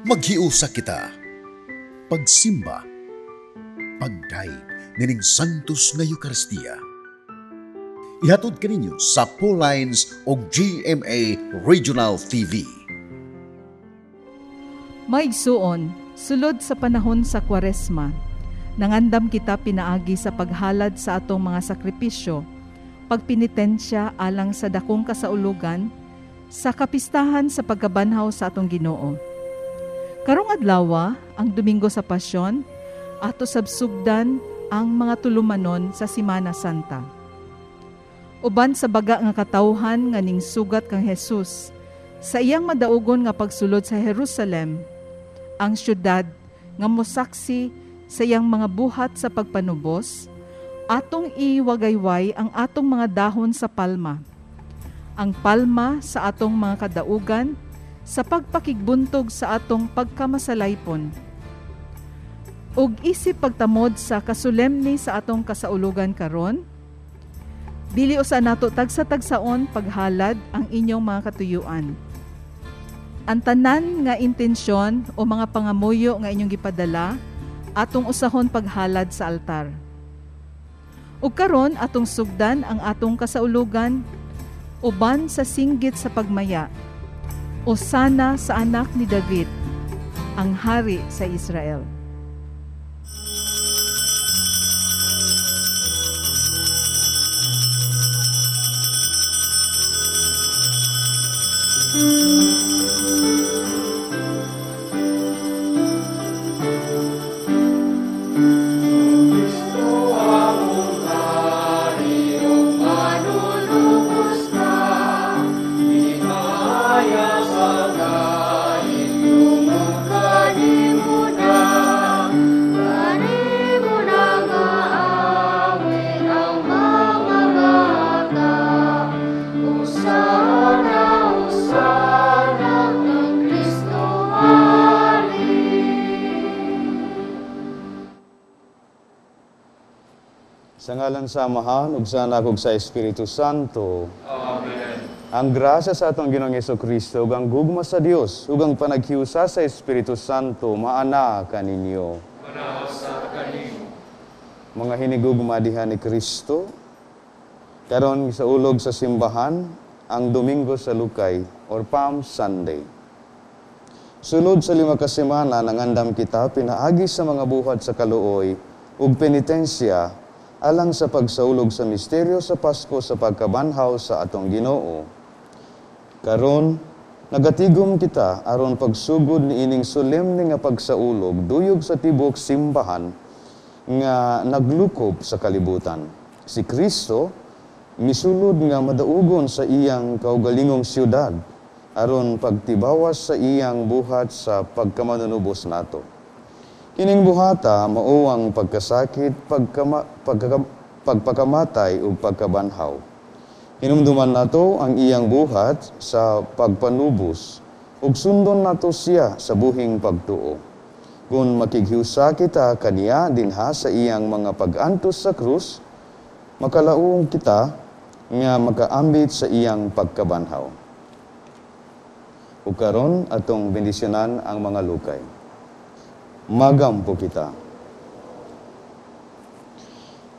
Maghiusa kita. Pagsimba. Pagdayeg nining Santos nga Eukaristiya. Ihatod kaninyo sa Lines o GMA Regional TV. Maigsuon, sulod sa panahon sa Kwaresma, nangandam kita pinaagi sa paghalad sa atong mga sakripisyo, pagpinitensya alang sa dakong kasaulugan, sa kapistahan sa pagkabanhaw sa atong Ginoo. Karong adlawa, ang Domingo sa Pasyon, ato sabsugdan ang mga tulumanon sa Simana Santa. Uban sa baga nga katawhan nga ning sugat kang Jesus, sa iyang madaugon nga pagsulod sa Jerusalem, ang syudad nga mosaksi sa iyang mga buhat sa pagpanubos, atong iwagayway ang atong mga dahon sa palma. Ang palma sa atong mga kadaugan, sa pagpakigbuntog sa atong pagkamasalaypon. Ug isip pagtamod sa kasolemni sa atong kasaulugan karon, dili usa nato tagsa-tagsaon paghalad ang inyong mga katuyuan. Ang tanan nga intensyon o mga pangamuyo nga inyong gipadala, atong usahon paghalad sa altar. Ug karon atong sugdan ang atong kasaulugan uban sa singgit sa pagmaya. Osana sa anak ni David, ang hari sa Israel. Sa ngalan sa Amahan, ug sa Anak, ug sa Espiritu Santo. Amen. Ang grasya sa atong Ginoong Hesukristo, ug ang gugma sa Dios, ug ang panaghiusa sa Espiritu Santo, maana kaninyo. Maana kanimo. Mga hinigugma diha ni Kristo, karon sa ulog sa simbahan, ang Domingo sa Lukay, or Palm Sunday. Sulod sa 5 ka semana, nangandam kita, pinaagi sa mga buhat sa kaluoy, ug penitensya, alang sa pagsaulog sa misteryo sa Pasko sa pagkabanhaw sa atong Ginoo. Karon, nagatigom kita aron pagsugod niining solemne nga pagsaulog duyog sa tibuok simbahan nga naglukob sa kalibutan. Si Kristo misulod nga madaugon sa iyang kaugalingong siyudad aron pagtibawas sa iyang buhat sa pagkamanunubos nato. Kining buhata mao ang pagkasakit, pagpakamatay ug pagkabanhaw. Hinumduman nato ang iyang buhat sa pagpanubos ug sundon nato siya sa buhing pagtuo. Kung makighiusa kita kaniya dinha sa iyang mga pag-antos sa krus, makalaong kita nga makaambit sa iyang pagkabanhaw. Ug karon atong bendisyonan ang mga lukay. Magampo kita.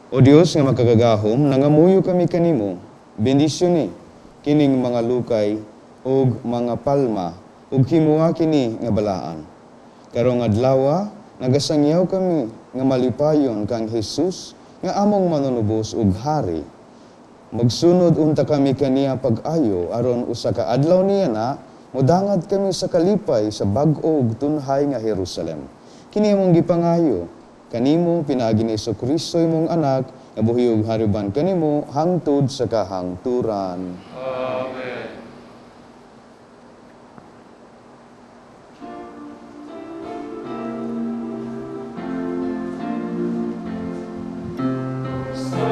O Dios nga makagagahom, nangamuyo kami kanimo, bendisyoni kining mga lukay ug mga palma ug himua kini nga balaan. Karong adlawa, nagasangyaw kami nga malipayon kang Hesus nga among manunubos ug hari. Magsunod unta kami kaniya pag-ayo aron usa ka adlaw niya na modangad kami sa kalipay sa bag-o ug tunhay nga Jerusalem. Kini among gipangayo kanimo pinaagi ni Hesukristo imong anak nga buhi ug hariban kanimo hangtod sa kahangturan. Amen. Sa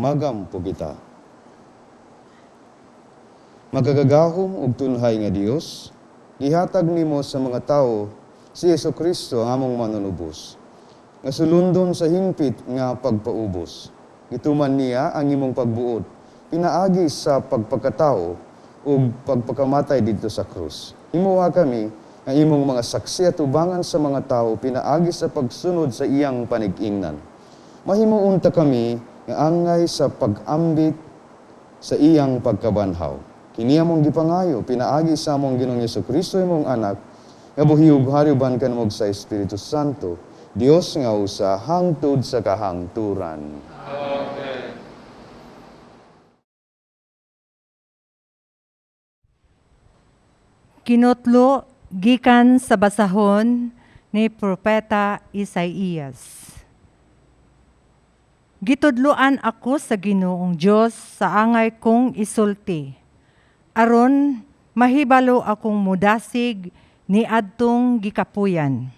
Magampo kita. Makagagahom ug tunhay nga Dios, gihatag nimo sa mga tawo si Jesu Kristo ang among manunubos, nga sulundon sa hingpit nga pagpaubos. Gituman niya ang imong pagbuot, pinaagi sa pagpakatao ug pagpakamatay didto sa krus. Himuha kami ang imong mga saksi at ubangan sa mga tao pinaagi sa pagsunod sa iyang panig-ingnan. Mahimuon ta kami nga angay sa pag-ambit sa iyang pagkabanhaw. Kini among gipangayo pinaagi sa among Ginoong Jesu Kristo, imong anak, nga buhi ug hari uban kanimo sa Espiritu Santo, Dios nga usa hangtod sa kahangturan. Amen. Kinutlo gikan sa basahon ni Propeta Isaías. Gitudloan ako sa Ginoong Dios sa angay kong isulti, aron mahibalo akong mudasig ni adtong gikapuyan.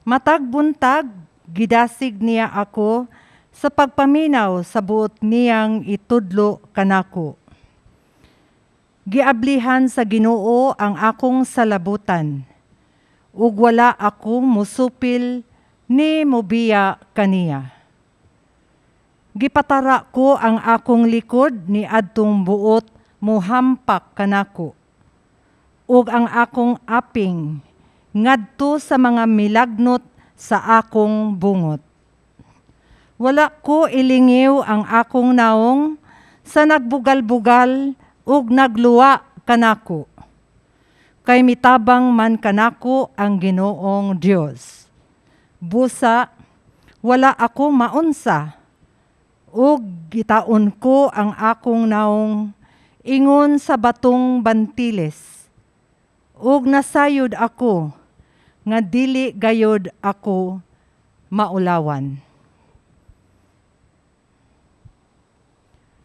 Matag buntag gidasig niya ako sa pagpaminaw sa buot niyang itudlo kanako. Giablihan sa Ginoo ang akong salabutan, ug wala ako musupil ni mobiya kaniya. Gipatara ko ang akong likod ni adtong buot mohampak kanako, ug ang akong aping ngadto sa mga milagnot sa akong bungot. Wala ko ilingiw ang akong naong sa nagbugal-bugal ug nagluwa kanako. Kay mitabang man kanako ang Ginoong Dios. Busa wala ako maunsa, ug gitaon ko ang akong naong ingon sa batong bantiles. Ug nasayod ako nga dili gayod ako maulawan.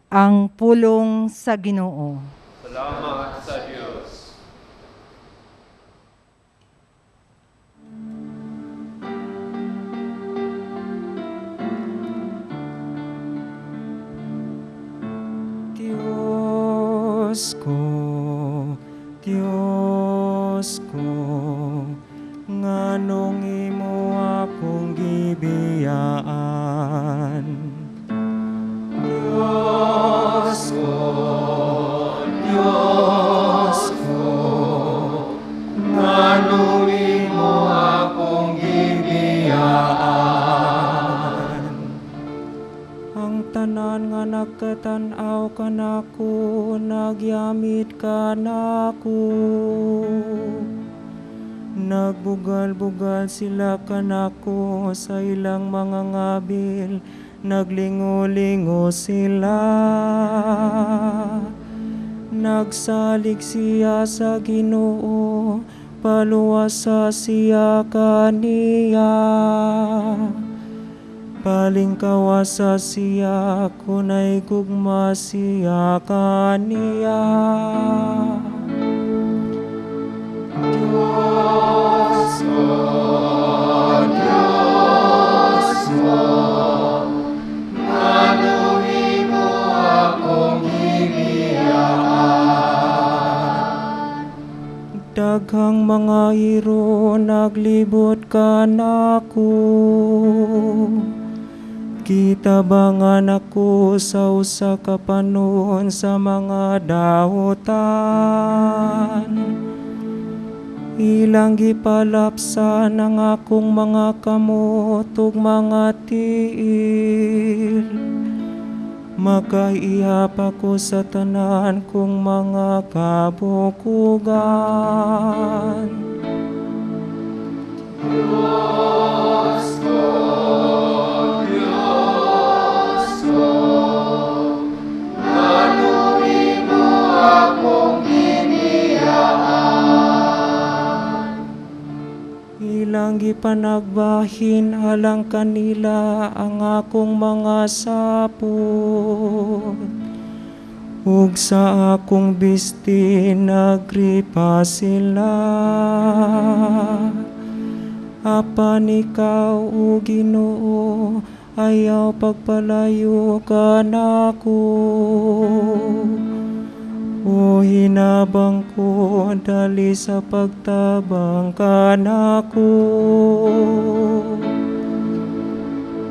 Ang pulong sa Ginoo. Salamat sa Dios. Diyos ko, Diyos ko, nganong imo akong gibiyaan? Diyos ko, Diyos ko, nganong imo akong gibiyaan? Ang tanan nga nagkatan-aw kanako, nagyamit kanako. Nagbugal-bugal sila kanako sa ilang mga ngabil, naglingo-lingo sila. Nagsalig siya sa Ginoo, paluwasa siya kaniya. Palingkawasa siya, kunay gugma siya kaniya. Diyos ko, Diyos ko, nganong imo akong gibiyaan? Daghang mga iro naglibot kanako. Gitabangan ako sa usa ka panon sa mga dautan. Ilang gipalapsan ang akong mga kamot ug mga tiil. Makaihap ako sa tanan kong mga kabukugan. Diyos ko, Diyos ko, nganong imo akong gibiyaan? Ilang gipanagbahin alang kanila ang akong mga sapot, ug sa akong bisti nagripa sila. Apan ikaw, o Ginoo, Ayaw pagpalayo kanako. O hinabang ko, dali sa pagtabang kanako.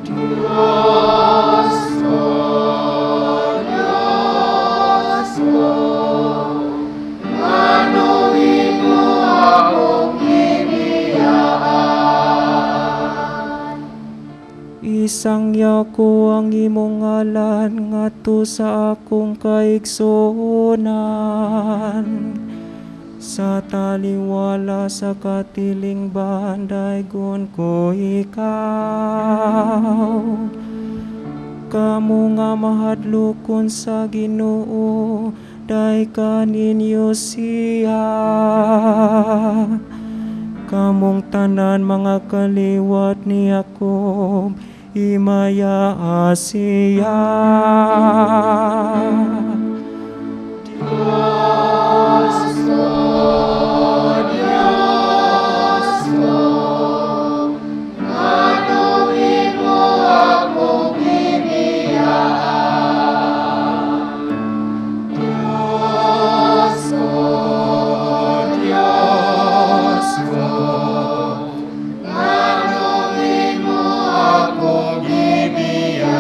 Diyos ko, Diyos ko, nganong imo akong gibiyaan? Isangyaw ko ang imong ngalan ngadto sa akong kaigsuonan. Sa taliwala sa katilingban, daygon ko ikaw. Kamo nga mahadlokon sa Ginoo, dayka ninyo siya. Kamong tanan mga kaliwat ni Jacob, himaya siya. Diyos ko, Diyos ko, nganong imo akong gibiyaan? Diyos ko, Diyos ko, nganong imo akong gibiyaan?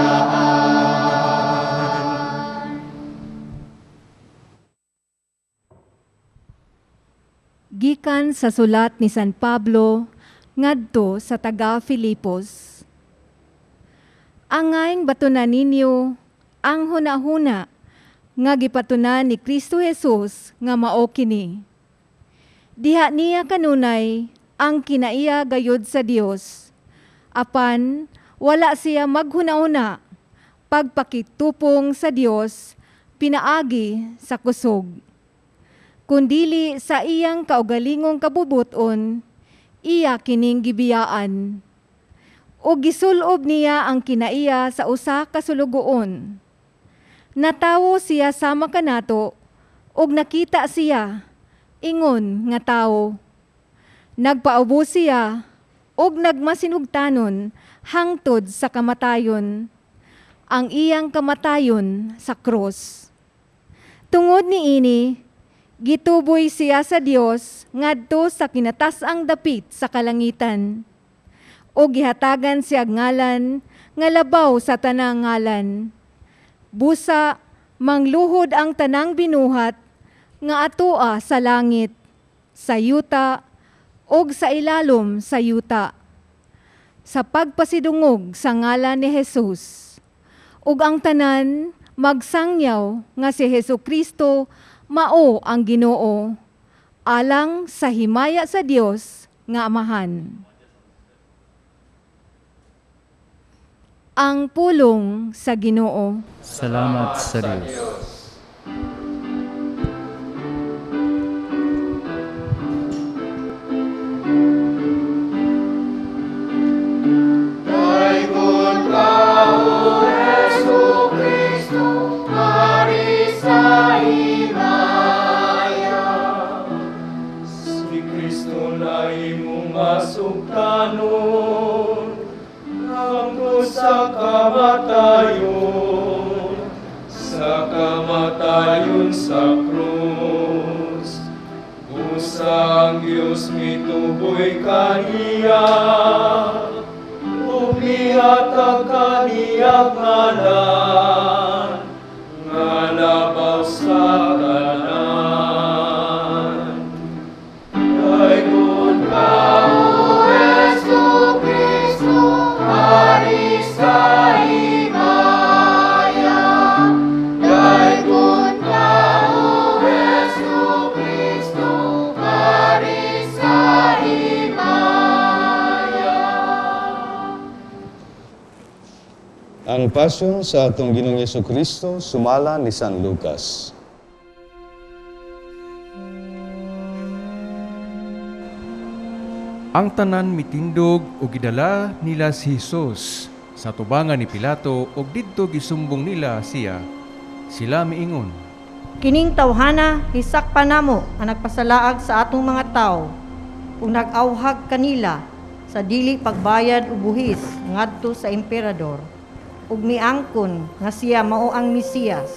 Gikan sa sulat ni San Pablo ngadto sa taga Filipos. Angayng batunan ninyo ang hunahuna nga gipatunan ni Kristo Jesus nga mao kini. Diha niya kanunay ang kinaiya gayod sa Dios. Apan wala siya maghuna-huna pagpakitupong sa Dios pinaagi sa kusog. Kundili sa iyang kaugalingong kabubuton, iya kining gibiyaan. O gisulob niya ang kinaiya sa usa ka sulugoon. Natawo siya sama kanato, ug nakita siya, ingon nga tawo. Nagpaubo siya, ug nagmasinugtanon hangtod sa kamatayon, ang iyang kamatayon sa krus. Tungod niini, gituboy siya sa Dios ngadto sa kinatas-ang dapit sa kalangitan. O gihatagan siya ngalan nga labaw sa tanang ngalan. Busa mangluhod ang tanang binuhat nga atoa sa langit, sa yuta ug sa ilalom sa yuta. Sa pagpasidungog sa ngalan ni Jesus. Ug ang tanan magsangyaw nga si Hesus Kristo mao ang Ginoo, alang sa himaya sa Dios nga Amahan. Ang pulong sa Ginoo. Salamat sa Dios. Daygon ka, O Hesu Kristo, Hari sa himaya. Si Kristo na imong masugtanon, hangtod sa kamatayon sa krus. Busa ang Diyos mituboy kaniya, ug mihatag kaniya ngalan, nga labaw sa tanan. Daygon ka, O Hesu Kristo, Hari sa himaya. Daygon ka, O Hesu Kristo, Hari sa himaya. Ang pasyon sa atong Ginoong Hesukristo sumala ni San Lucas. Ang tanan mitindog og gidala nila si Hesus sa tubangan ni Pilato og didto gisumbong nila siya. Sila miingon, Kining tawhana hisakpan namo ang nagpasalaag sa atong mga tawo ug nag-awhag kanila sa dili pagbayad og buhis ngadto sa emperador ug miangkon nga siya mao ang Mesiyas,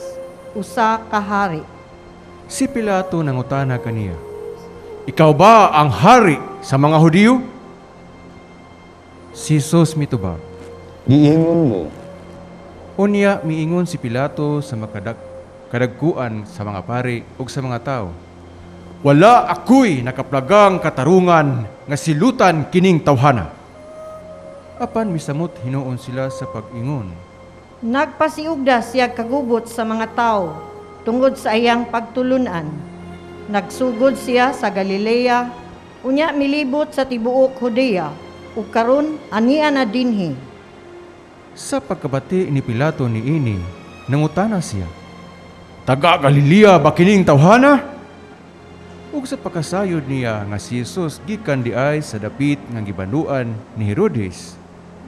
usa ka hari. Si Pilato nangutana kaniya, "Ikaw ba ang hari sa mga Hudiyo?" Si Jesus mitubag, "Giingon mo." Unya miingon si Pilato sa kadagkuan sa mga pari ug sa mga tao, "Wala ako'y nakaplagang katarungan nga silutan kining tawhana." Apan misamot hinuon sila sa pag-ingon, "Nagpasiugda siya kagubot sa mga tao tungod sa iyang pagtulunan. Nagsugod siya sa Galilea, unya milibot sa tibuok Judea, ug karon ania na dinhi." Sa pagkabati ni Pilato niini, nangutana siya, "Taga Galilea ba kining tawhana?" Ug sa pagkasayod niya nga si Jesus gikan diay sa dapit nga gibanduan ni Herodes,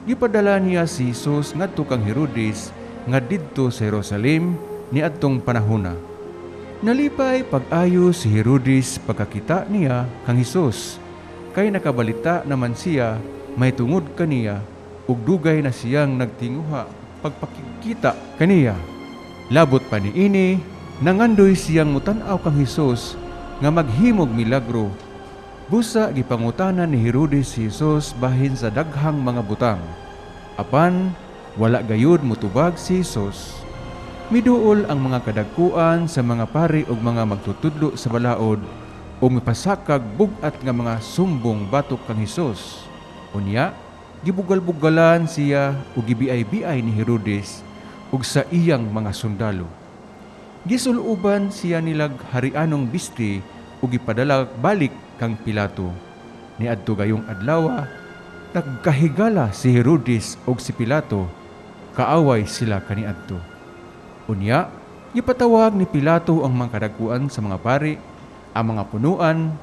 gipadala niya si Jesus ngadto kang Herodes nga didto sa Jerusalem niadtong panahona. Nalipay pag-ayo si Herodes pagkakita niya kang Hesus, kay nakabalita naman siya mahitungod kaniya ug dugay na siyang nagtinguha pagpakigkita kaniya. Labot pa niini, nangandoy siyang mutan-aw kang Hesus nga maghimog milagro. Busa gipangutana ni Herodes si Hesus bahin sa daghang mga butang. Apan wala gayud motubag si Hesus. Miduol ang mga kadagkuan sa mga pari ug mga magtutudlo sa balaod ug mipasakag bug-at nga mga sumbong batok kang Hesus. Unya gibugal-bugalan siya ug gibiay-biay ni Herodes ug sa iyang mga sundalo. Gisuluban siya nilag harianong bisti ug gipadala balik kang Pilato. Niadto gayong adlawa, nagkahigala si Herodes ug si Pilato, kaaway sila kaniadto. Unya, gipatawag ni Pilato ang mga kadagkuan sa mga pari, ang mga punuan,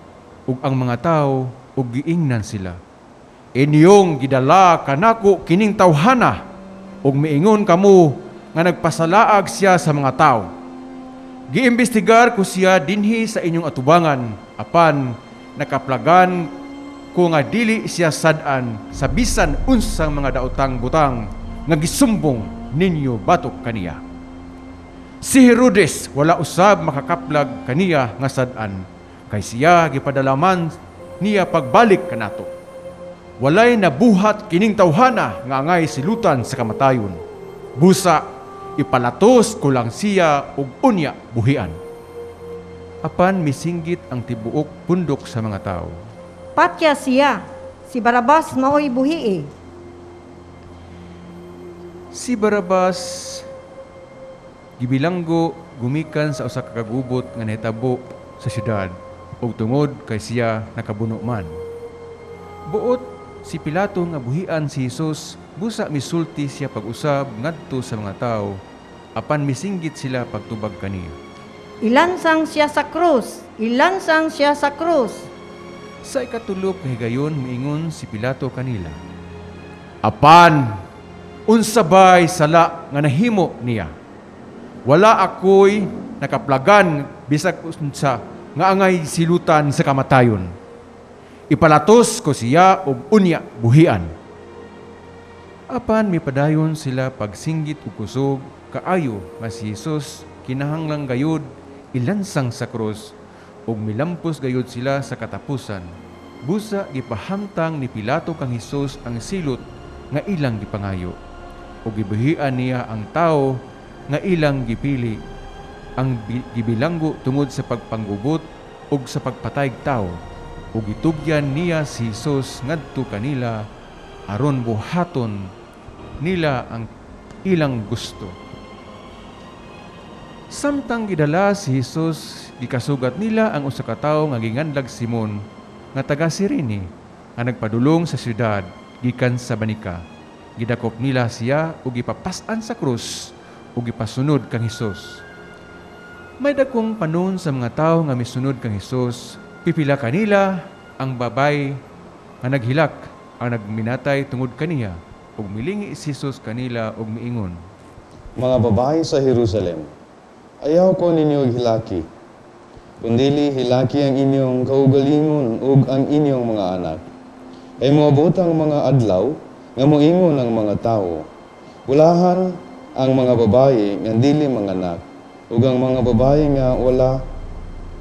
ug ang mga tawo ug giingnan sila, "Inyong gidala kanako kining tawhana ug miingon kamo nga nagpasalaag siya sa mga tawo. Giimbestigar ko siya dinhi sa inyong atubangan, apan nakaplagan ko nga dili siya sad-an sa bisan unsang mga daotang butang nga gisumbong ninyo batok kaniya. Si Herodes wala usab makakaplag kaniya nga sad-an, kay siya gipadalaman niya pagbalik kanato. Walay nabuhat kining tawhana nga angay silutan sa kamatayon. Busa ipalatos ko lang siya ug unya buhian." Apan misinggit ang tibuok pundok sa mga tao, "Patya siya, si Barabas maoy buhii." Si Barabas gibilanggo gumikan sa usa ka kagubot nga nahitabo sa syudad ug tungod kay siya nakabuno man. Buot si Pilato nga buhian si Hesus, busa misulti siya pag-usab ngadto sa mga tawo, apan misinggit sila pagtubag kaniya, "Ilansang siya sa krus! Ilansang siya sa krus!" Sa ikatulo ka higayon miingon si Pilato kanila, "Apan unsa bay sala nga nahimo niya? Wala ako'y nakaplagan bisag unsa nga angay silutan sa kamatayon. Ipalatos ko siya ug unya buhian." Apan mipadayon sila pagsinggit ug kusog kaayo nga si Jesus kinahanglang gayud ilansang sa krus ug milampos gayud sila sa katapusan. Busa gipahamtang ni Pilato kang Hesus ang silot nga ilang gipangayo ug gibuhian niya ang tawo nga ilang gipili, ang gibilanggo tungod sa pagpanggubot ug sa pagpatayg tawo, ug gitugyan niya si Hesus ngadto kanila aron buhaton nila ang ilang gusto. Samtang gidala si Hesus, gikasugat nila ang usa ka tawo nga ginganlag Simon nga taga Sirene nga nagpadulong sa syudad gikan sa banika. Gidakop nila siya ug gipapas-an sa krus ug gipasunod kang Hesus. May dakong panon sa mga tawo nga misunod kang Hesus. Pipila kanila ang babay nga naghilak ang nagminatay tungod kaniya, ug milingi si Hesus kanila ug miingon, "Mga babae sa Jerusalem, ayaw ko ninyo hilaki. Kundili hilaki ang inyong kaugalingon ug ang inyong mga anak. Kay moabot ang mga adlaw nga moingon ang mga tawo, bulahan ang mga babayi nga dili manganak, ug ang mga babayi nga wala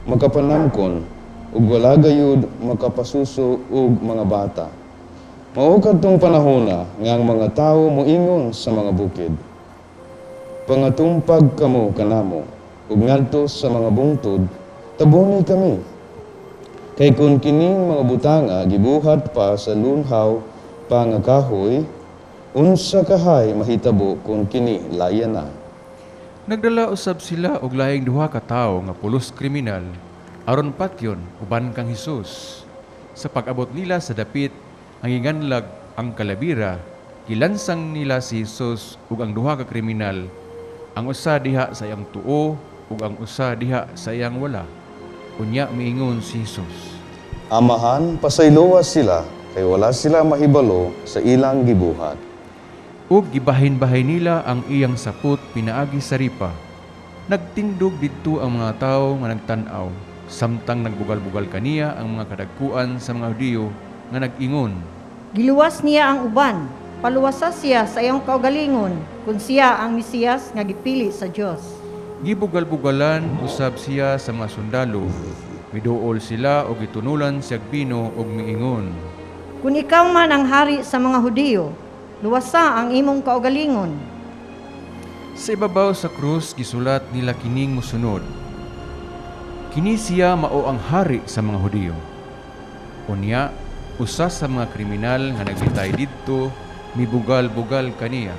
makapanamkon, ug wala gayud makapasuso og mga bata. Mao kadtong panahona nga ang mga tawo moingon sa mga bukid, pangatumpag kamo kanamo, ug ngadto sa mga bungtod, tabuni kami. Kay kun kining mga butanga gibuhat pa sa lunhaw pa nga kahoy, unsa kahay mahitabo kun kini laya na. Nagdala usab sila og laing duha ka tawo nga pulos kriminal aron patyon uban kang Hesus. Sa pag-abot nila sa dapit ang giganlag ang kalabira, gilansang nila si Hesus ug ang duha ka kriminal, ang usa diha sa iyang tuo ug ang usa diha sa iyang wala. Unya miingon si Hesus, Amahan, pasayloa sila, kay wala sila mahibalo sa ilang gibuhat. Ug gibahin-bahin nila ang iyang sapot pinaagi sa ripa. Nagtindog didto ang mga tawo nga nagtan-aw, samtang nagbugal-bugal kaniya ang mga kadagkuan sa mga Hudiyo nga nag-ingon, Giluwas niya ang uban, paluwasa siya sa iyang kaugalingon, kung siya ang Mesiyas nga gipili sa Dios. Gibugal-bugalan usab siya sa mga sundalo. Miduol sila og gitunulan siyag bino og miingon, Kung ikaw man ang hari sa mga Hudiyo, luwasa ang imong kaugalingon. Sa ibabaw sa krus gisulat nila kining mosunod, Kini siya mao ang hari sa mga Hudiyo. Unya, usa sa mga kriminal nga nagbitay didto mibugal-bugal kaniya.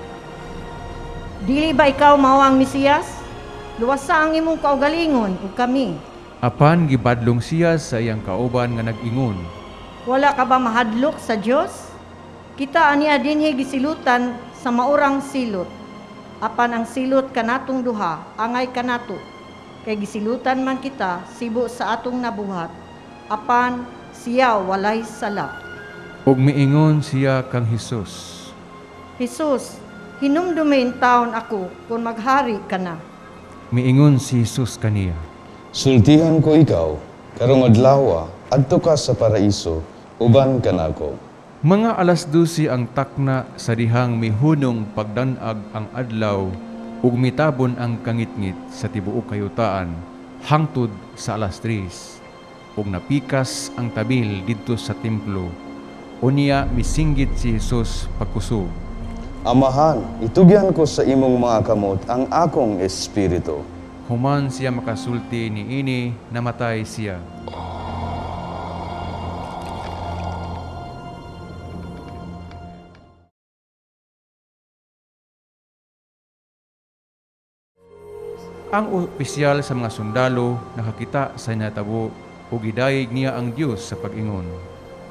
Dili ba ikaw mao ang Mesiyas? Luwasa ang imong kaugalingon ug kami. Apan gibadlong siya sa iyang kauban nga nag-ingon, Wala ka ba mahadlok sa Dios? Kita aniya dinhi gisilutan sa maurang silot. Apan ang silot kanatong duha angay kanato. Kay gisilutan man kita sibo sa atong nabuhat. Apan siya walay sala. Ug miingon siya kang Hesus, Hesus, hinumdumin taon ako kung maghari ka na. Miingon si Hesus kaniya, Sultihan ko ikaw, karong adlaw adto ka sa paraiso, uban kanako. Mga 12:00 ang takna sa dihang mihunong pagdanag ang adlaw ug mitabon ang kangitngit sa tibuok kayutaan hangtod sa 3:00. Ug napikas ang tabil didto sa templo. Unya misinggit si Hesus pagkusog. Amahan, itugyan ko sa imong mga kamot ang akong espiritu. Human siya makasulti niini, namatay siya. Ang opisyal sa mga sundalo nakakita sa natabo ug gidayeg niya ang Dios sa pag-ingon.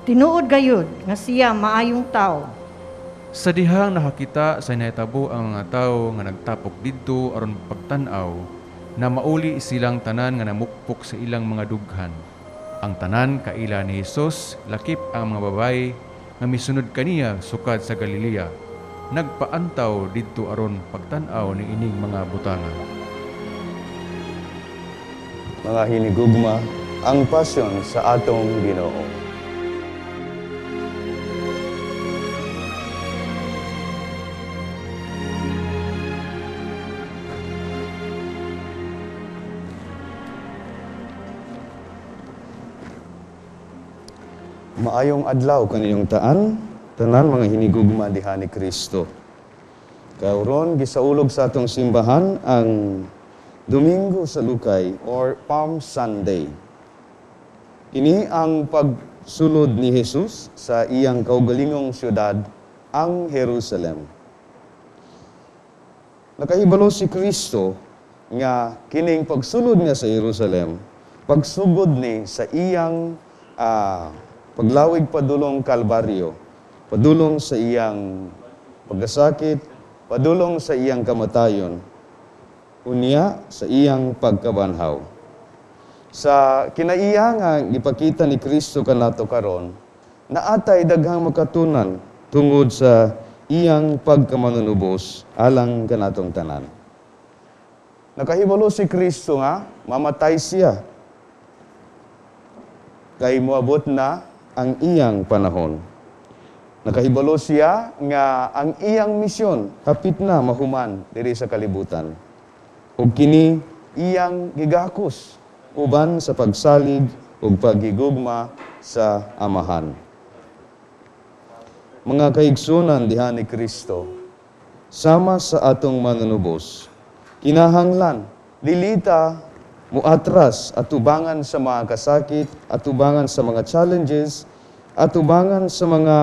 Tinuod gayud nga siya maayong tawo. Sa dihang nakakita sa nahitabo ang mga tawo nga nagtapok didto aron pagtan-aw, na mauli silang tanan nga namukpok sa ilang mga dughan. Ang tanan kaila ni Hesus, lakip ang mga babaye nga misunod kaniya sukad sa Galilea, nagpaantaw didto aron pagtan-aw ni ining mga butanga. Mga hinigugma, ang pasyon sa atong Ginoo. Maayong adlaw kaniyong taan, tanan mga hinigugma diha ni Kristo. Kauron gisaulog sa atong simbahan ang Domingo sa Lukay or Palm Sunday. Kini ang pagsulod ni Jesus sa iyang kaugalingong siyudad, ang Jerusalem. Nakahibalo si Kristo nga kining pagsulod niya sa Jerusalem, pagsugod ni sa iyang paglawig padulong Kalbaryo, padulong sa iyang pagkasakit, padulong sa iyang kamatayon, unya sa iyang pagkabanhaw. Sa kinaiya nga gipakita ni Kristo kanato karon, naatay daghang makatunan tungod sa iyang pagkamanunubos alang kanatong tanan. Nakahibalo si Kristo nga mamatay siya kay moabot na ang iyang panahon. Nakahibalo siya nga ang iyang misyon hapit na mahuman diri sa kalibutan. Ug kini iyang gigakos uban sa pagsalig ug paghigugma sa Amahan. Mga kaigsunan diha ni Kristo, sama sa atong manunubos, kinahanglan dilita muatras atubangan sa mga kasakit, atubangan sa mga challenges, atubangan sa mga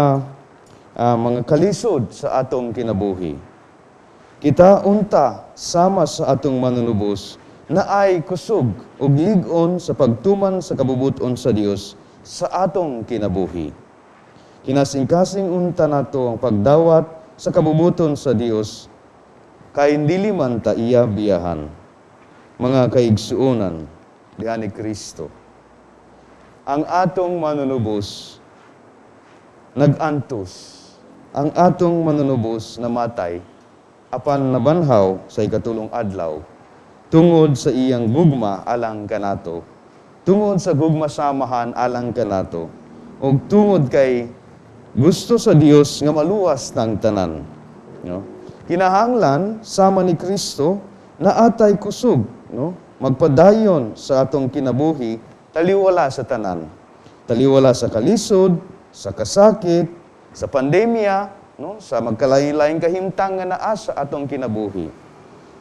kalisod sa atong kinabuhi. Kita unta sama sa atong manunubos na ay kusog ug lig-on sa pagtuman sa kabubuton sa Dios sa atong kinabuhi. Kinasingkasing unta nato ang pagdawat sa kabubuton sa Dios kay dili man ta iya biyahan. Mga kaigsuonan diha ni Kristo, ang atong manunubos nag-antos, ang atong manunubos namatay apan nabanhaw sa ikatulong adlaw tungod sa iyang gugma alang kanato, tungod sa gugma samahan alang kanato, ug tungod kay gusto sa Dios nga maluwas tang tanan. No? Kinahanglan sama ni Kristo na atay kusog, no? Magpadayon sa atong kinabuhi taliwala sa tanan. Taliwala sa kalisod, sa kasakit, sa pandemya, no? Sa magkalain-laing kahimtang nga naa sa atong kinabuhi.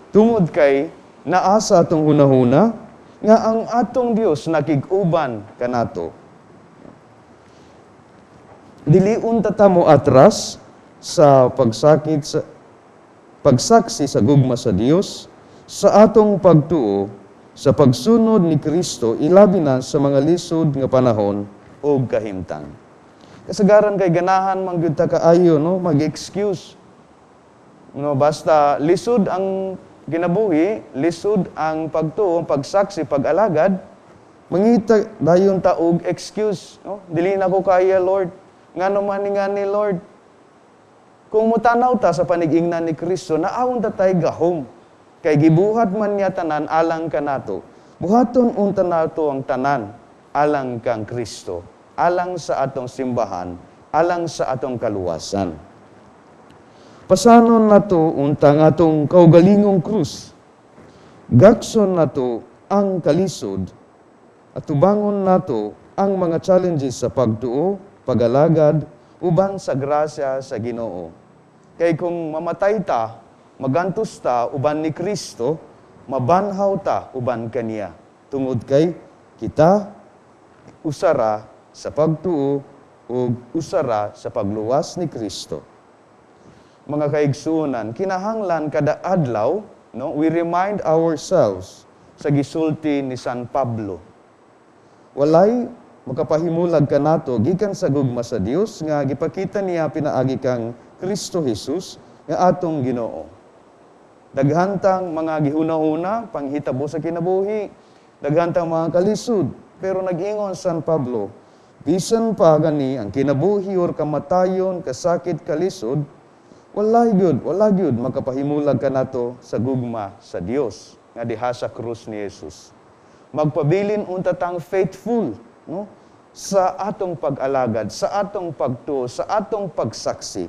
Tungod kay naa sa atong hunahuna nga ang atong Dios nakig-uban kanato. Dili unta ta mo atras sa pagsakit sa pagsaksi sa gugma sa Dios sa atong pagtuo sa pagsunod ni Kristo ilabi na sa mga lisod nga panahon ug kahimtang. Kasagaran kay ganahan man gyud ta kaayo, no, mag-excuse. No, basta lisod ang kinabuhi, lisod ang pagtuo, pagsaksi, pag-alagad, mangita dayon ta og excuse, no? Dili na ko kaya, Lord. Ngano man ni ngani, Lord? Kung mutanaw ta sa panigingnan ni Kristo, naawon ta tay gahom. Kay gibuhat man niya tanan alang kanato. Buhaton unta nato ang tanan alang kang Kristo, alang sa atong simbahan, alang sa atong kaluwasan. Pasanon nato unta ang atong kaugalingong krus. Gakson nato ang kalisod at tubangon nato ang mga challenges sa pagtuo, pag-alagad, uban sa grasya sa Ginoo. Kay kung mamatay ta, magantos ta uban ni Kristo, mabanhaw ta uban kaniya. Tungod kay kita usara sa pagtuo ug usara sa pagluwas ni Kristo. Mga kaigsuonan, kinahanglan kada adlaw, no, we remind ourselves sa gisulti ni San Pablo. Walay makapahimulag kanato gikan sa gugma sa Dios nga gipakita niya pinaagi kang Kristo Jesus nga atong Ginoo. Daghantang mga gihuna-huna panghitabo sa kinabuhi, daghantang mga kalisod, pero nag-ingon San Pablo, bisan pa gani ang kinabuhi or kamatayon, kasakit, kalisod, wala gyud makapahimulag kanato sa gugma sa Dios nga diha sa krus ni Jesus. Magpabilin unta tang faithful, no, sa atong pag-alagad, sa atong pagtuo, sa atong pagsaksi.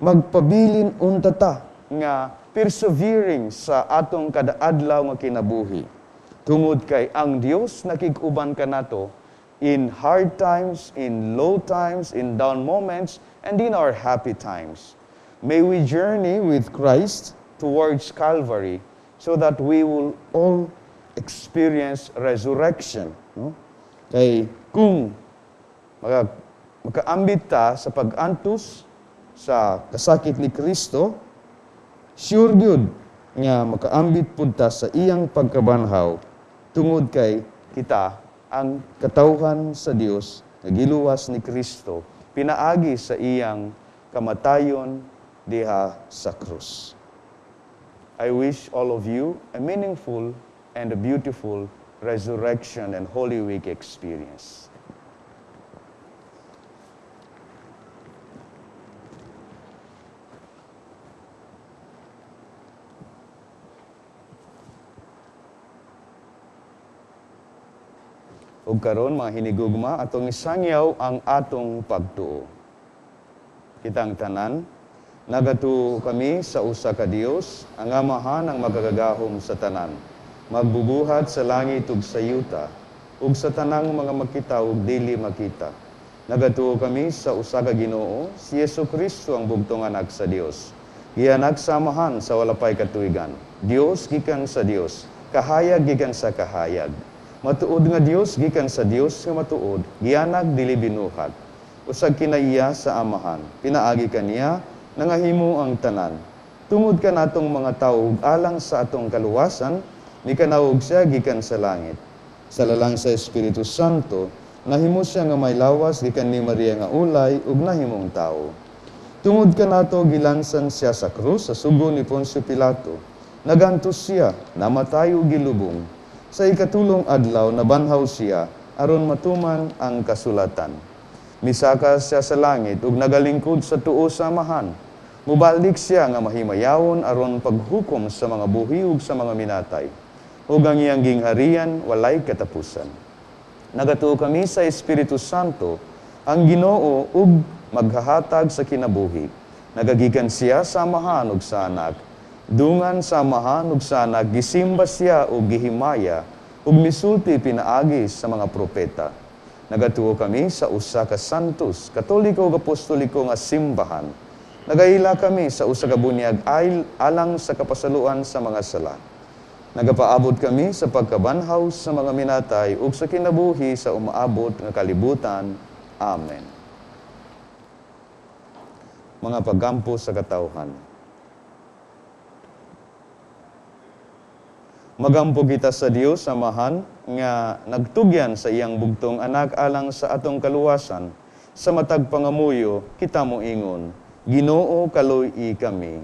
Magpabilin unta ta nga persevering sa atong kadaadlaw nga kinabuhi. Tungod kay ang Dios nakig-uban kanato in hard times, in low times, in down moments, and in our happy times. May we journey with Christ towards Calvary so that we will all experience resurrection. No? Kay kung makaambit ta sa pag-antos sa kasakit ni Kristo, sure gyud nga makaambit pud ta sa iyang pagkabanhaw tungod kay kita ang katawhan sa Dios nga giluwas ni Kristo pinaagi sa iyang kamatayon diha sa krus. I wish all of you a meaningful and a beautiful resurrection and Holy Week experience. Ug karon mga hinigugma, atong isangyaw ang atong pagtuo. Kitang tanan, nagatuo kami sa usa ka Dios, ang Amahan ang makagagahom sa tanan, magbubuhat sa langit ug sa yuta, ug sa tanang mga makita ug dili makita. Nagatuo kami sa usa ka Ginoo, si Jesu Kristo ang bugtong anak sa Dios. Gianak sa Amahan sa wala pay katuigan. Dios gikan sa Dios, kahayag gikan sa kahayag. Matuod nga Dios gikan sa Dios nga matuod, gianak dili binuhat. Usag kinaiya sa Amahan, pinaagi kaniya nangahimo ang tanan. Tungod kanatong mga tawo ug alang sa atong kaluwasan, mikanaog siya gikan sa langit. Sa lalang sa Espiritu Santo, nahimo siya nga may lawas gikan ni Maria nga ulay ug nahimong tawo. Tungod kanato gilansan siya sa krus sa sugo ni Poncio Pilato. Nagantos siya, namatay ug gilubong. Sa ikatulong adlaw nabanhaw siya aron matuman ang kasulatan. Misaka siya sa langit ug nagalingkod sa tuo sa Amahan. Mubalik siya nga mahimayawon aron paghukom sa mga buhi ug sa mga minatay. Ug ang iyang gingharian walay katapusan. Nagatuo kami sa Espiritu Santo, ang Ginoo ug maghahatag sa kinabuhi. Nagagikan siya sa Amahan ug sa Anak. Dungan sa Amahan ug sa Anak, gisimba siya ug gihimaya ug misulti pinaagi sa mga propeta. Nagatuo kami sa usa ka santos, Katoliko ug Apostoliko nga simbahan. Nagaila kami sa usa ka bunyag ay alang sa kapasaluan sa mga sala. Nagapaabot kami sa pagkabanhaw sa mga minatay ug sa kinabuhi sa umaabot nga kalibutan. Amen. Mga paggampo sa katawhan. Magampo kita sa Dios Amahan nga nagtugyan sa iyang bugtong anak alang sa atong kaluwasan. Sa matag pangamuyo kita moingon, Ginoo kaluy-i kami.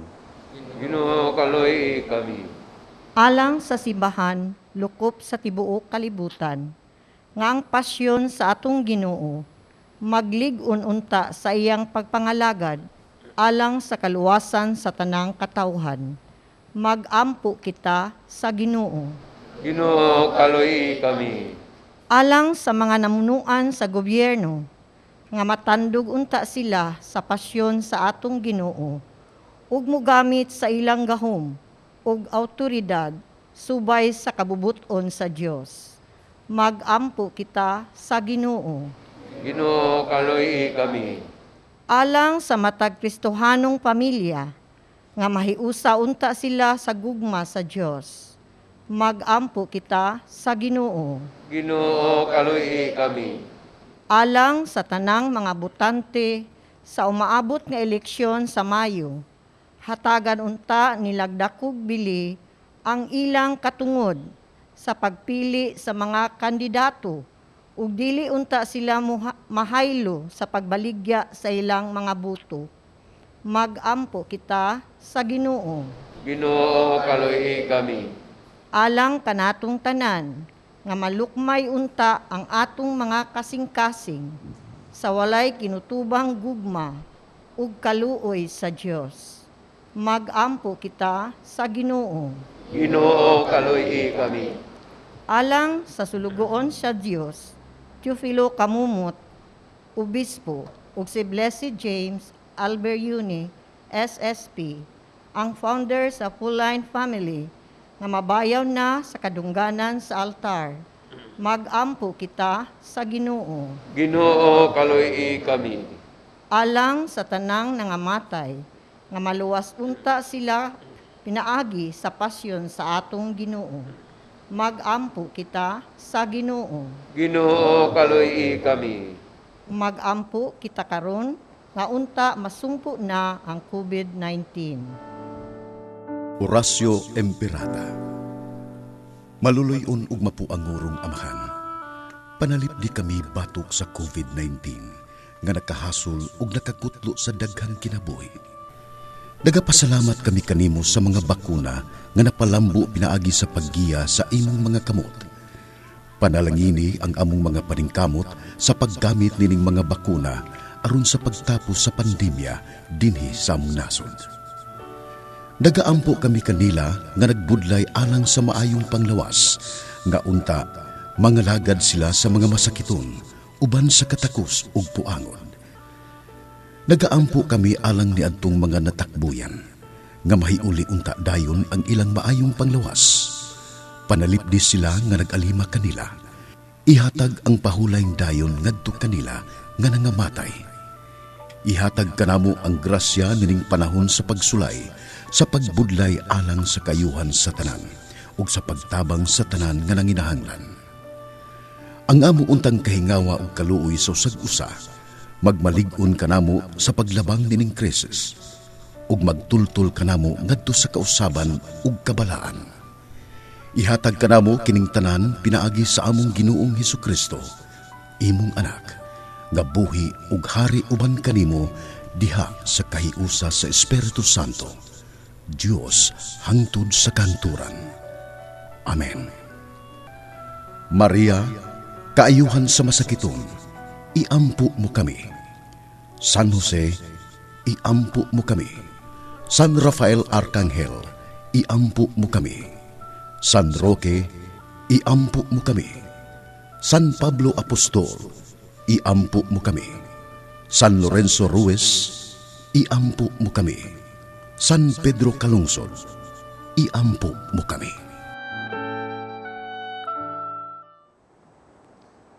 Ginoo kaluy-i kami. Alang sa simbahan, lukop sa tibuok kalibutan, nga ang pasyon sa atong Ginoo maglig-on unta sa iyang pagpangalagad alang sa kaluwasan sa tanang katawhan. Magampo kita sa Ginoo. Ginoo kaluy-i kami. Alang sa mga namunuan sa gobyerno, nga matandog unta sila sa pasyon sa atong Ginoo, ug mogamit sa ilang gahom ug autoridad subay sa kabubut-on sa Dios. Magampo kita sa Ginoo. Ginoo kaluy-i kami. Alang sa matag Kristohanong pamilya, nga mahiusa unta sila sa gugma sa Dios. Magampo kita sa Ginoo. Ginoo kaluy-i kami. Alang sa tanang mga botante sa umaabot nga eleksyon sa Mayo, hatagan unta nilagdakog bili ang ilang katungod sa pagpili sa mga kandidato ug dili unta sila mahaylo sa pagbaligya sa ilang mga boto. Magampo kita sa Ginoo. Ginoo kaluy-i kami. Alang kanatong tanan nga malukmay unta ang atong mga kasing-kasing sa walay kinutubang gugma ug kaluoy sa Dios. Magampo kita sa Ginoo. Ginoo kaluy-i kami. Alang sa sulugoon sa Dios, Teofilo Camomot, Obispo, ug si Blessed James Alberyuni, SSP, ang founder sa Pauline Family, nga mabayaw na sa kadungganan sa altar. Magampo kita sa Ginoo. Ginoo kaluy-i kami. Alang sa tanang nangamatay, nga maluwas unta sila pinaagi sa pasyon sa atong Ginoo. Magampo kita sa Ginoo. Ginoo kaluy-i kami. Magampo kita karon nga unta masumpo na ang COVID-19. Oratio Imperata. Maluluy-on ug mapuangurong Amahan. Panalipdi kami batok sa COVID-19 nga nakahasol ug nakakutlo sa daghang kinabuhi. Nagapasalamat kami kanimo sa mga bakuna nga napalambo pinaagi sa paggiya sa imong mga kamot. Panalangini ang among mga paningkamot sa paggamit nining mga bakuna aron sa pagtapos sa pandemya dinhi sa among nasod. Nagaampo kami kanila nga nagbudlay alang sa maayong panglawas, nga unta mangalagad sila sa mga masakiton uban sa katakos ug puangon. Nagaampo kami alang niadtong mga natakbuyan, nga mahiuli unta dayon ang ilang maayong panglawas. Panalipdi sila nga nag-alima kanila. Ihatag ang pahulay dayon ngadto kanila nga nangamatay. Ihatag kanamo ang grasya nining panahon sa pagsulay, sa pagbudlay alang sa kayuhan sa tanan, ug sa pagtabang sa tanan nga nanginahanglan. Ang amo untang kahingawa ug kaluoy sa usag-usa, magmalig-on kanamo sa paglabang nining krisis, ug magtultol kanamo ngadto sa kausaban ug kabalaan. Ihatag kanamo kining tanan pinaagi sa among Ginoong Hesukristo, imong anak, nga buhi ug hari uban kanimo diha sa kahiusa sa Espiritu Santo, Dios hangtod sa kanturan. Amen. Maria, kaayuhan sa masakiton, iampo mo kami. San Jose, iampo mo kami. San Rafael Arcangel, iampo mo kami. San Roque, iampo mo kami. San Pablo Apostol, iampo mo kami. San Lorenzo Ruiz, iampo mo kami. San Pedro Calungsod, iampo mo kami.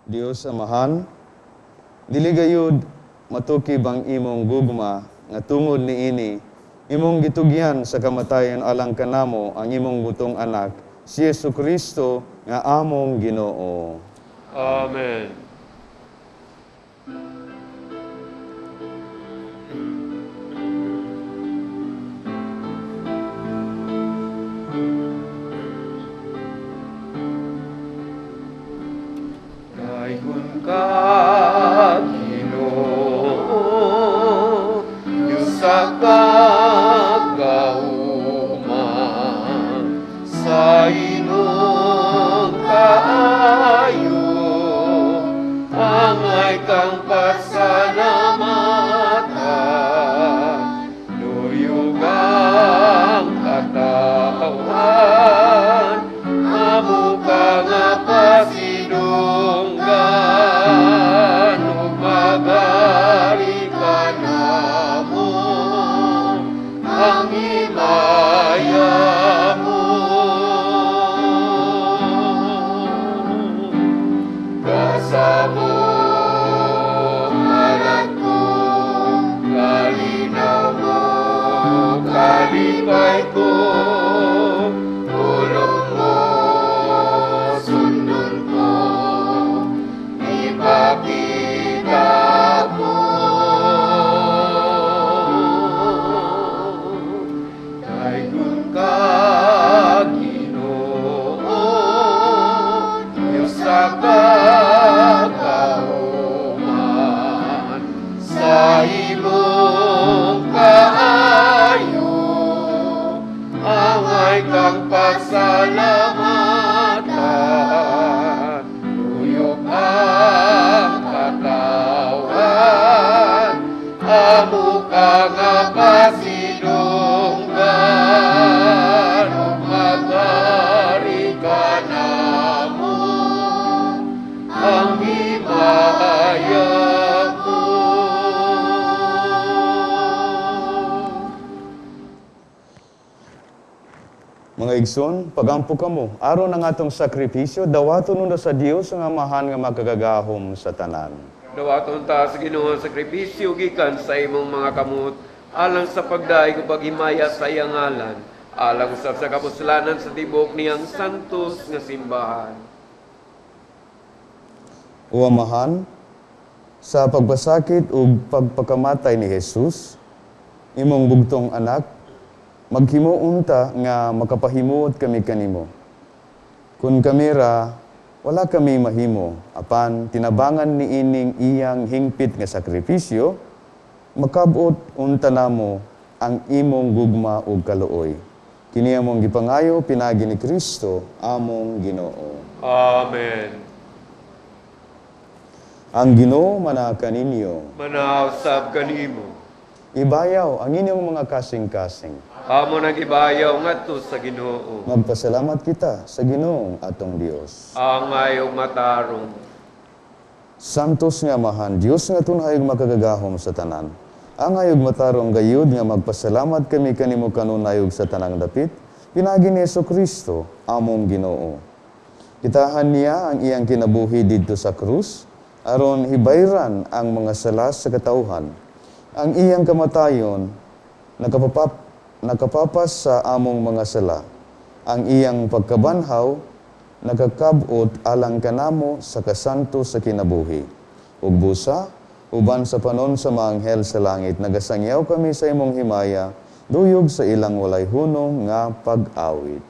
Dios Amahan, dili gayud matukib ang imong gugma nga tungod niini imong gitugyan sa kamatayon alang kanamo ang imong butong anak, si Jesu Kristo nga among Ginoo. Amen. Daygon ka, Ginoo, Dios sa kagauman, sa imong kaayo, angay kang pasalamatan, duyog ang katawhan, amo ka nga pasidunggan, ug magari ka namo, ang himaya mo. Kasamo alat ko, kalinaw mo, kalipay ko, tulong mo, sundon ko, ipakita mo. Daygon ka, Ginoo, Dios sa kagauman, sa imong kaayo, angay kang pasalamatan, tuyok ang katawan, amo ka nga pasidunggan, ug magari ka namo, ang himaya mo. Mga igsoon, pagampo kamo, aron ang atong sakripisyo, dawaton nunda sa Dios ang Amahan nga makagagahom sa tanan. Dawaton ta sa Ginoo ang sakripisyo gikan sa imong mga kamot, alang sa pagdaig ug paghimaya sa iyang ngalan, alang usab sa kapuslanan sa tibuok niyang santos nga simbahan. O Amahan, sa pagpasakit ug pagpakamatay ni Jesus, imong bugtong anak, maghimo unta nga makapahimuot kami kanimo. Kun kami ra, wala kami mahimo, apan tinabangan niining iyang hingpit nga sakripisyo, makabot unta namo ang imong gugma ug kaluoy. Kini among gipangayo pinaagi ni Kristo among Ginoo. Amen. Ang Ginoo manaa kaninyo. Manausab kanimo. Ibayaw ang inyong mga kasing-kasing. Amo nang ibayaw ngadto sa Ginoo. Magpasalamat kita sa Ginoong atong Dios. Angay ug matarong. Santos nga Amahan, Dios nga tunhay ug makagagahom sa tanan. Angay ug matarong gayud nga magpasalamat kami kanimo kanunay ug sa tanang dapit, pinaagi ni Hesukristo among Ginoo. Kitahan niya ang iyang kinabuhi didto sa krus, aron hibayran ang mga sala sa katawhan. Ang iyang kamatayon nakapapas sa among mga sala. Ang iyang pagkabanhaw nakakab-ot alang kanamo sa kasanto sa kinabuhi. Ug busa, uban sa panon sa mga anghel sa langit, nagasangyaw kami sa imong himaya, duyog sa ilang walay hunong nga pag-awit.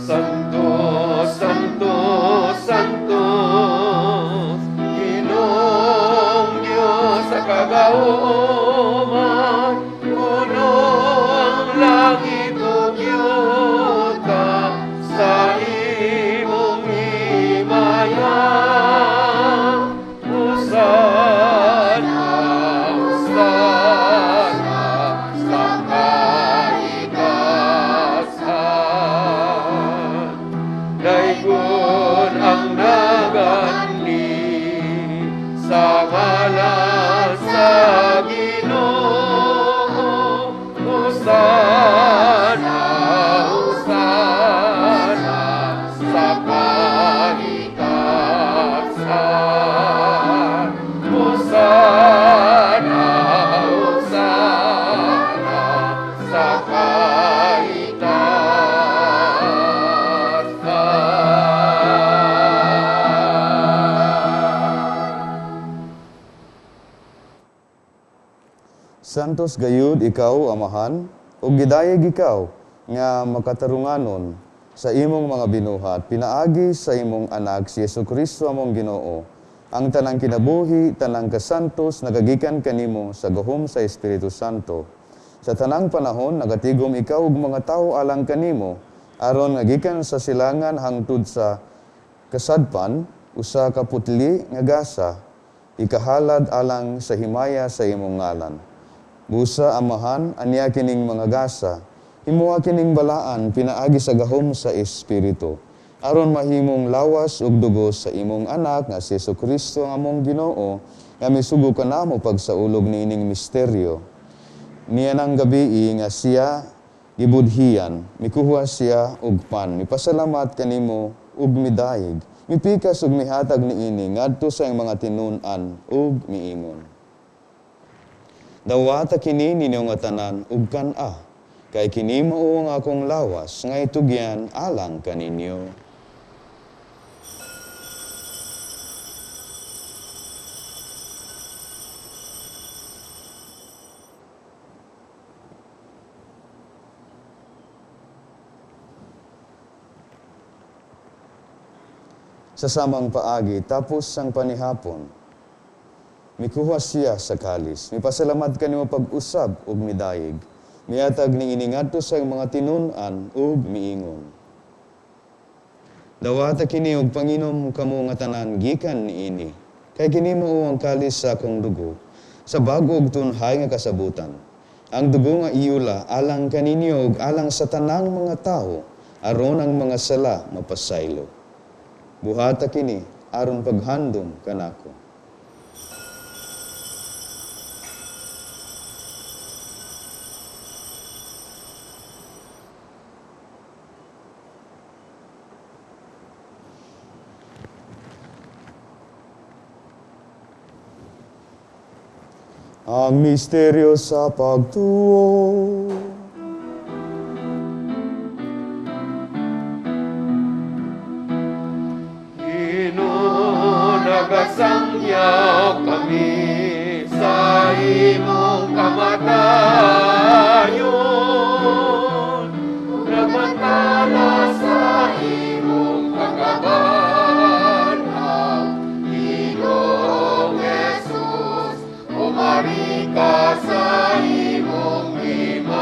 Santo, Santo, Santo, Ginoong Diyos sa kagauman, puno ang langit ug yuta sa imong himaya. Hosana, Hosana, sa kaitasan. Daygon ang nagani sa ngalan sa Ginoo. Hosana, Hosana, sa kaitasan. Hosana, Hosana, sa kaitasan. Santos gayud ikaw, Amahan, ug gidayeg ikaw nga makatarunganon sa imong mga binuhat, pinaagi sa imong anak si Hesukristo among Ginoo. Ang tanang kinabuhi, tanang kasantos, nagagikan kanimo sa gahom sa Espiritu Santo. Sa tanang panahon, nagatigom ikaw ug mga tawo alang kanimo, aron nga gikan sa silangan hangtod sa kasadpan, usa ka putli nga gasa, ikahalad alang sa himaya sa imong ngalan. Busa, Amahan, aniya kining mga gasa, himuha kining balaan, pinaagi sa gahom sa Espiritu, aron mahimong lawas ug dugo sa imong anak nga si Hesukristo ang among Ginoo, nga misugo kanamo pagsaulog niining misteryo. Niya nang gabii nga siya gibudhian, mikuha siya og pan, mipasalamat kanimo ug midayeg, mipikas ug mihatag niini ngadto sa iyang mga tinun-an ug miingon. Dawata kini ninyo nga tanan ug kan-a, kay kini mao ang akong lawas nga itugyan alang kaninyo. Sa samang paagi, tapos sang panihapon, mikuha siya sa kalis, mipasalamat kanimo pag-usab ug midayeg, miatag ning iningadto sa iyang mga tinun-an ug miingon. Dawata kini og panginom kamo nga tanan gikan niini, kay kini mao ang kalis sa akong dugo, sa bag-o ug tunhay nga kasabutan. Ang dugo nga iula alang kaninyo ug alang sa tanang mga tawo, aron ang mga sala mapasaylo. Buhata kini aron paghandom kanako. Ang misteryo sa pagtuo. Ginoo, nagasangyaw kami sa imong kamatayon. Nagmantala sa imong pagkabanhaw. Ginoong Jesus, umari ka sa imong himaya.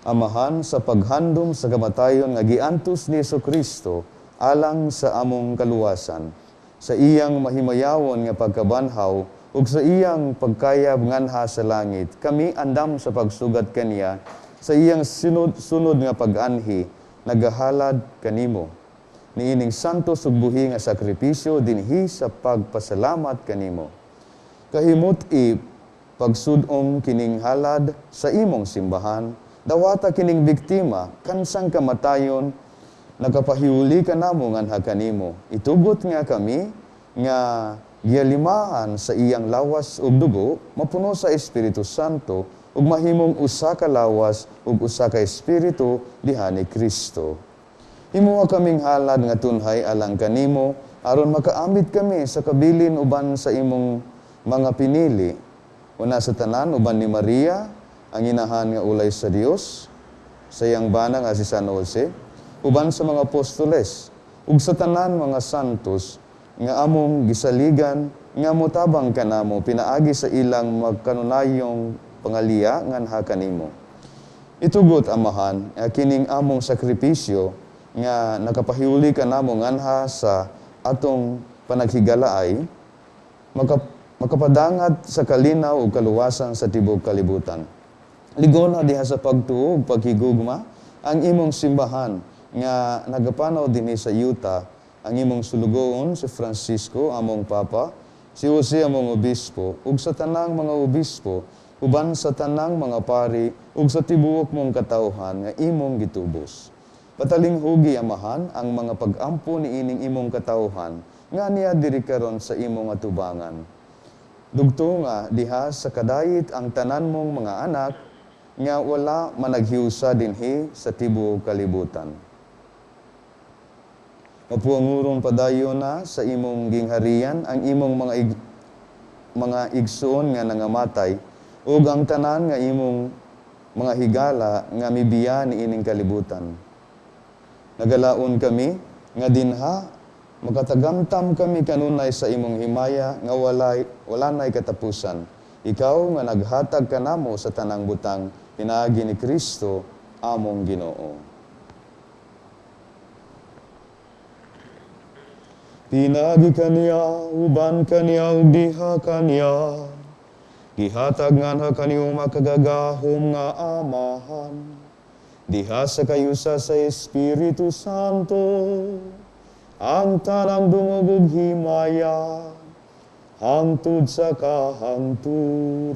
Amahan, sa paghandom sa kamatayon nga giantos ni Hesukristo alang sa among kaluwasan, sa iyang mahimayawon nga pagkabanhaw ug sa iyang pagkayab nganha sa langit, kami andam sa pagsugat kaniya sa iyang sunod nga pag-anhi, nagahalad kanimo. Niining santo ug buhi nga sakripisyo dinhi sa pagpasalamat kanimo. Kahimut-i pagsud-ong kining halad sa imong simbahan, dawata kining biktima kansang kamatayon, nakapahiuli kanamo nganha kanimo. Itugot nga kami nga giyalimaan sa iyang lawas ug dugo, mapuno sa Espiritu Santo ug mahimong usa ka lawas ug usa ka espiritu diha ni Kristo. Himoa kaming halad nga tunhay alang kanimo, aron makaambit kami sa kabilin uban sa imong mga pinili. Una sa tanan uban ni Maria, ang inahan nga ulay sa Dios, sa iyang bana nga si San Jose, uban sa mga apostoles, ug sa tanan mga santos nga among gisaligan nga motabang kanamo pinaagi sa ilang magkanunayong pangaliya nganha kanimo. Itugot, Amahan, nga kining among sakripisyo nga nakapahiuli kanamo nganha sa atong panaghigalaay, makapadangat sa kalinaw ug kaluwasan sa tibuok kalibutan. Ligona diha sa pagtuo ug paghigugma ang imong simbahan nga nagapanaw dinhi sa yuta, ang imong sulugoon si Francisco among Papa, si Jose among obispo, ug sa tanang mga obispo, uban sa tanang mga pari, ug sa tibuok mong katawhan nga imong gitubos. Patalinghugi, Amahan, ang mga pag-ampo niining imong katawhan nga niya diri karon sa imong atubangan. Dugto nga diha sa kadayit ang tanan mong mga anak nga wala managhiusa dinhi sa tibuok kalibutan. Mapuanguron padayon na sa imong gingharian ang imong mga igsoon nga nangamatay ug ang tanan nga imong mga higala nga mibiya niining kalibutan. Nagalaon kami nga dinha makatagamtam kami kanunay sa imong himaya nga wala nay katapusan. Ikaw nga naghatag kanamo sa tanang butang pinaagi ni Kristo among Ginoo. Pinaagi kaniya, uban kaniya, ug diha kaniya, gihatag nganha kaniyo makagagahom nga Amahan, diha sa kayusa sa Espiritu Santo, ang tanang dungog ug himaya, hangtod sa kahangturan.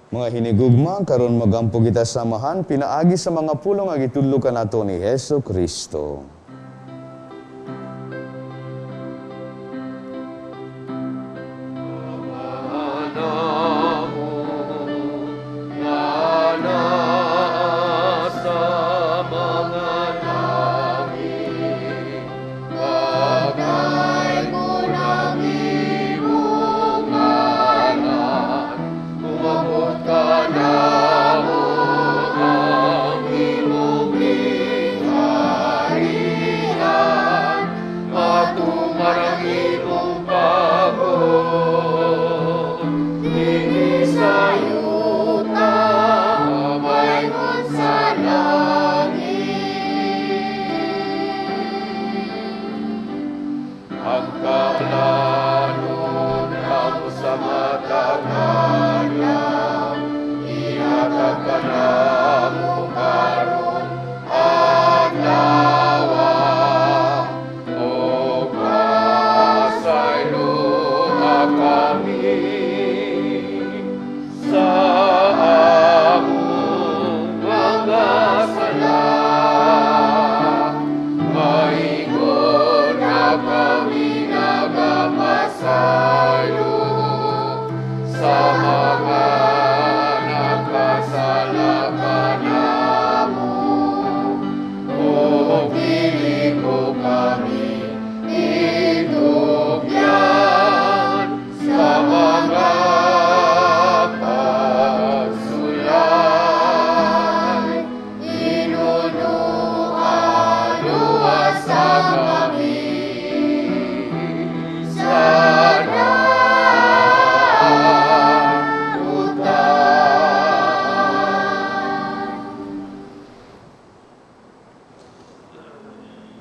Mga hinigugma, karon magampo kita samahan pinaagi sa mga pulong nga gitudlo kanato ni Hesus Kristo.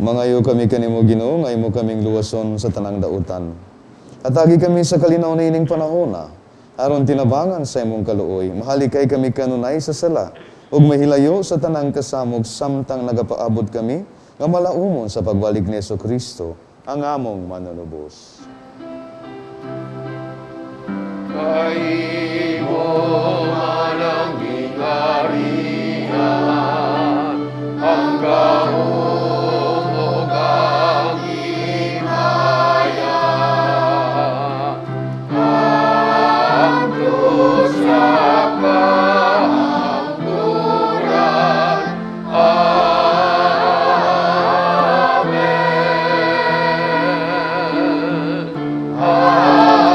Mangayo kami kanimo Ginoo, nga imo kaming luwason sa tanang dautan. Atagi kami sa kalinaw na ining panahona, aron tinabangan sa imong kaluoy, mahalikay kami kanunay sa sala, ug mahilayo sa tanang kasamog samtang nagapaabot kami, nga malaumon sa pagbalik ni Kristo, ang among manunubos. Kay mo man ang gingarian, ang gahom ug ang himaya, hangtod sa kahangturan. Amen. Amen.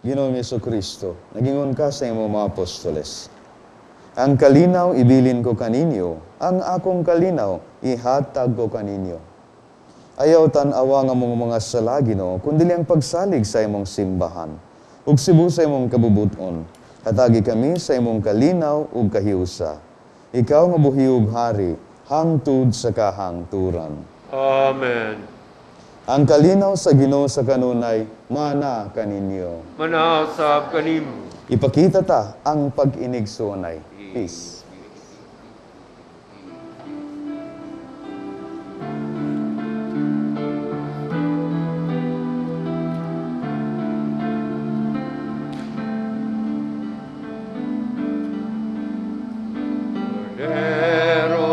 Ginoong Kristo, nagingon ka sa imong mga apostoles. Ang kalinaw ibilin ko kaninyo, ang akong kalinaw ihatag ko kaninyo. Ayaw tan-awa nga mong mga sala, Ginoo, kundi ang pagsalig sa imong simbahan, ug sibu sa imong kabubuton. Hatagi kami sa imong kalinaw ug kahiusa. Ikaw nga buhi ug hari, hangtod sa kahangturan. Amen. Ang kalinaw sa Ginoo sa kanunay, mana kaninyo. Manausab kanimo. Ipakita ta ang pag-inigsunay. Peace. Kordero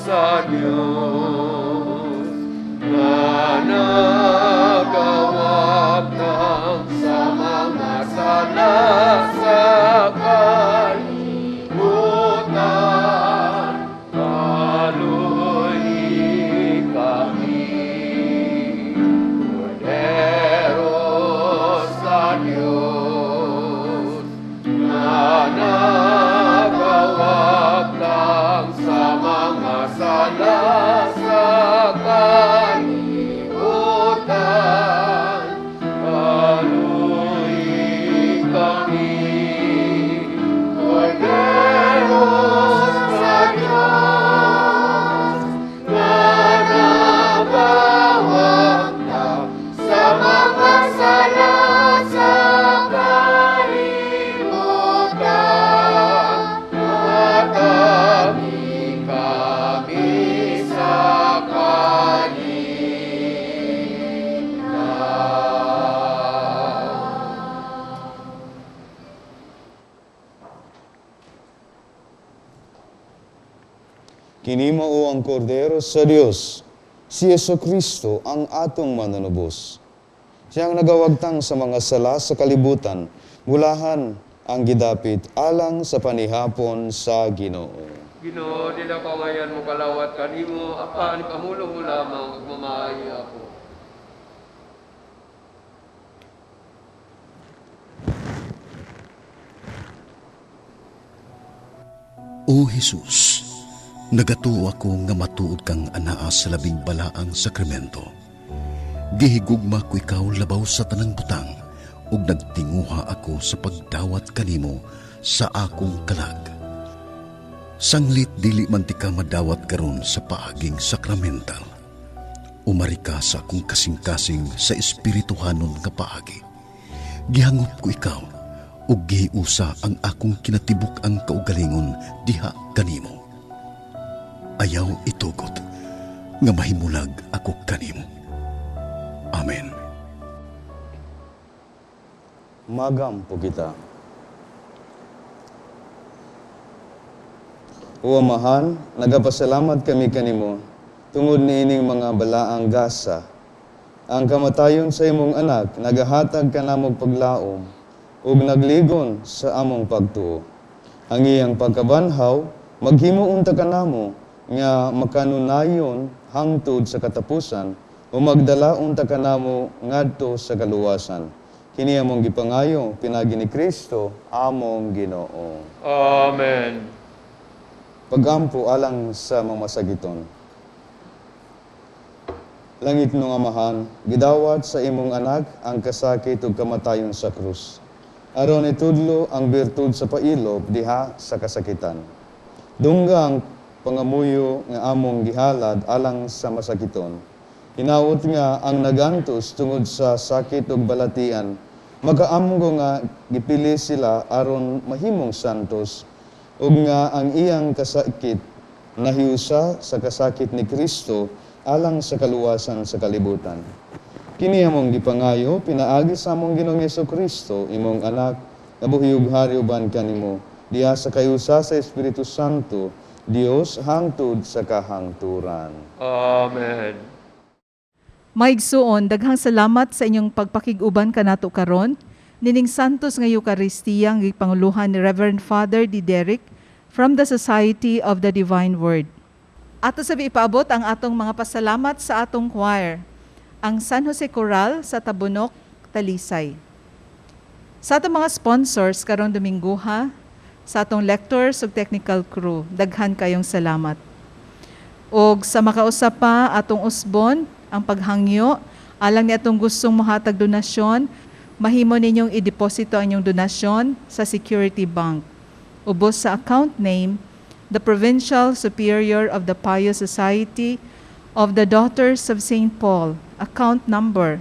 sa Diyos nga nagawagtang sa mga sala sa kalibutan, kaluoyi kami. Kordero sa Diyos nga nagawagtang sa mga sala sa kalibutan, kaluoyi kami. Kordero sa Diyos nga nagawagtang sa mga sala sa kalibutan, hatagi kami sa kalinaw. Kini mao ang Kordero sa Dios, si Yesu Kristo ang atong manunubos. Siya ang nagawagtang sa mga sala sa kalibutan, mulahan ang gidapit alang sa panihapon sa Ginoo. Ginoo, dili ako angayan mokalawat kanimo, apan ipamulong mo lamang ug mamaayo ako. O Jesus, nagatuo ako nga matuod kang anaa sa labing balaang sakramento. Gihigugma ko ikaw labaw sa tanang butang ug nagtinguha ako sa pagdawat kanimo sa akong kalag. Sanglit dili man tika madawat karon sa paaging sakramental. Umari ka sa akong kasing-kasing sa espirituhanon nga paagi. Gihangop ko ikaw ug gihiusa ang akong kinatibuk-ang kaugalingon diha kanimo. Ayaw itugot nga mahimulag ako kanimo. Amen. Magampo kita. O Amahan, nagapasalamat kami kanimo tungod niining mga balaang gasa. Ang kamatayon sa imong anak nagahatag kanamog paglaom ug nagligon sa among pagtuo. Ang iyang pagkabanhaw maghimo unta kanamo nga makanunayon hangtod sa katapusan o magdala unta kanamo ngadto sa kaluwasan. Kini among gipangayo pinaagi ni Kristo among Ginoo. Amen. Pagampo alang sa mga masagiton. Langitnong Amahan, gidawat sa imong anak ang kasakit ug kamatayon sa krus. Aron itudlo ang birtud sa pailop diha sa kasakitan. Dungga ang pangamuyo nga among gihalad alang sa masakiton. Hinaot nga ang nagantos tungod sa sakit ug balatian, makaamgo nga gipili sila aron mahimong santos, ug nga ang iyang kasakit nahiusa sa kasakit ni Kristo alang sa kaluwasan sa kalibutan. Kini among gipangayo pinaagi sa among Ginoong Kristo, imong anak, nga buhi ug hari uban kanimo, diha sa kayusa sa Espiritu Santo, Dios hangtod sa kahangturan. Amen. Maigsuon, daghang salamat sa inyong pagpakig-uban kanato karon. Nining Santos nga Eucharistia ang gipanguluhan ni Reverend Father D. Derek from the Society of the Divine Word. Ato sabi ipaabot ang atong mga pasalamat sa atong choir, ang San Jose Choral sa Tabunok, Talisay. Sa atong mga sponsors karong Dominguha, sa atong lectors ug technical crew, daghan kayong salamat. Og sa makausap pa atong usbon ang paghangyo alang ni atong gustong mohatag donasyon, mahimo ninyong ideposito ang inyong donasyon sa Security Bank. Ubos sa account name, the Provincial Superior of the Pious Society of the Daughters of St. Paul, account number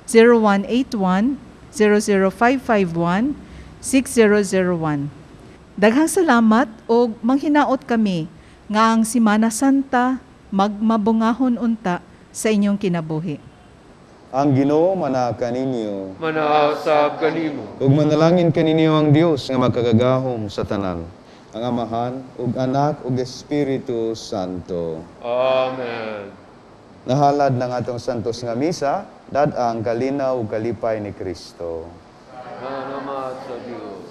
0181 00551 6001. Daghang salamat og manghinaot kami nga ang Simana Santa magmabungahon unta sa inyong kinabuhi. Ang Ginoo manaa kaninyo. Manaa usab kanimo. Ug manalangin kaninyo ang Dios nga makagagahom sa tanan, ang Amahan ug Anak ug Espiritu Santo. Amen. Nahalad ng atong santos nga misa, dad-a ang kalinaw ug kalipay ni Kristo. Salamat sa Dios.